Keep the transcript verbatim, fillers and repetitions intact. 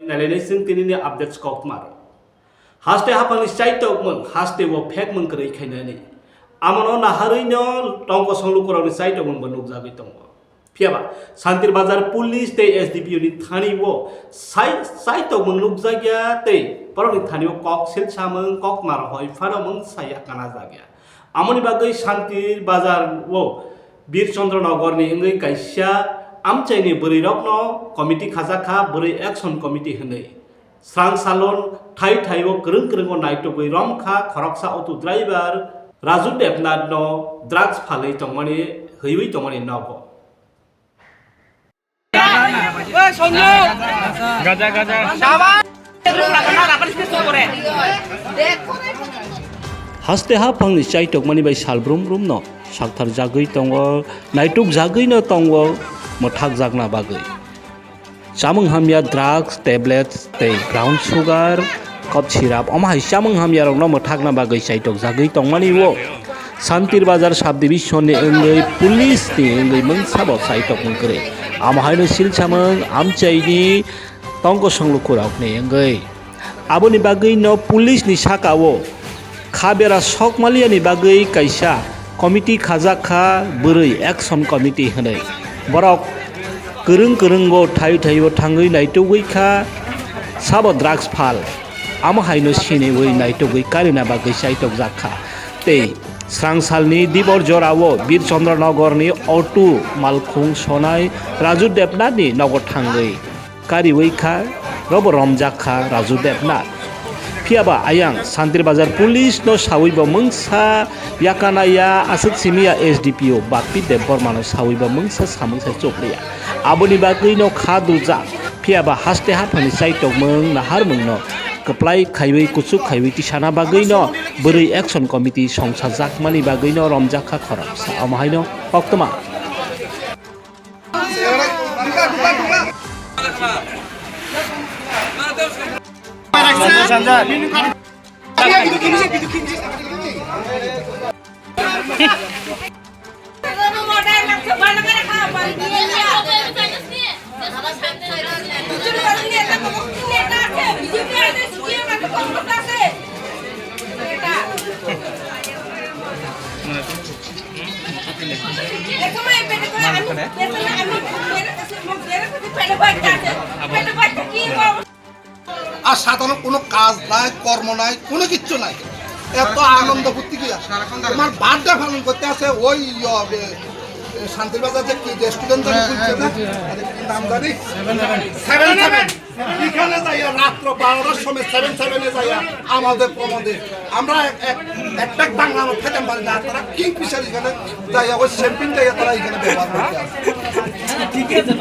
Nailai nai chwng tini ni updates koktwma rok. Haste haphang ni chaitok mung, haste o phek mung kwrwi khainani. Amo no naharwi no tongkosong lukurok ni chaitok mung bo nukjagwi tongo. Phiya ba, Santir Bazar Police tei S D P O ni thani o sai, sai tongmung nukjakya tei borokni thani o kok sil samung, kok maro hoi phano mung saya kana jakya. Amoni bagwi Santir Bazar o Bir Chandra Nagar ni wngwi kaisa amchaini bwrwi rokno committee khajak kha, bwrwi action committee hwnwi. Srang salon thai thai o kwrwng kwrwng o naitugwi rom kha khoroksa auto driver Raju Debnath no drugs phalwi tongmani, hwiwi tongmani nogo. Haste haphang ni chaitokmani bai sal brum brum no sakthar jagwi tongo, naituk jagwi no tongo, mwthak jakna bagwi. Chamung hamya drugs, tablets tei brown sugar, cough syrup, omo hai chamung hamya rokno mwthakna bagwi chaitok jagwi tongmani o Santir Bazar subdivision ni wngwi police ni wngwi mungsa bo chaitok wng kwrwi. Amo haino silsamung amchaini tongkosong lukurokni wngwi. Aboni bagwino police ni saka o kha bera sok maliya ni bagwi kaisa committee khajak kha, bwrwi action committee hwnwi. Borok kwrwng kwrwngo thai thaio thangwi naitugwi kha sabo drugs phal. Amo haino siniwi naitugwi karina bagwi chaitok jak kha. Tei srang salni dibor jorao Bir Chandra Nagar ni auto malkhung sonai Raju Debnath ni nogo thangwi kariwi kha, robo romjak kha Raju Debnath. Phiya ba ayang Santir Bazar police no sawi bo mungsa yakana ya, aswk simi ya S D P O Bappi Debbarma no sawi bo mungsa samung sai chukliya. Aboni bagwi no kha duljak. Phiya ba haste haphani chai tongmung nahar mung no kwplai khaiwi kuchuk khaiwi tisana bagwi no bwrwi action committee songsa jakmani bagwi no romjak kha khoroksa. Omo haino koktwma. আর সাধারণ কোনো কাজ নাই, কর্ম নাই, কোনো কিচ্ছু নাই। এত আনন্দ ফুর্তি কি আছে? তোমার বার্থডে পালন করতে আছে ওই, ইয়ে, এ, শান্তির বাজার যে কি রেস্টুরেন্ট জানি, হ্যাঁ, খুলছে হ্যাঁ, না? বুঝছি, হ্যাঁ। আরে কি নাম জানি? Seven seven. Seven seven. এখানে যাইয়া রাত্র বারোটার সময় সেভেন সেভেনে যাইয়া আমাদের প্রমোদে আমরা এক, এক, একটা বাংলা আমরা খেতে পারি না, তারা কিং ফিশার এখানে যাইয়া ওই শ্যাম্পেন যাইয়া তারা এখানে ব্যবহার করতে আসে।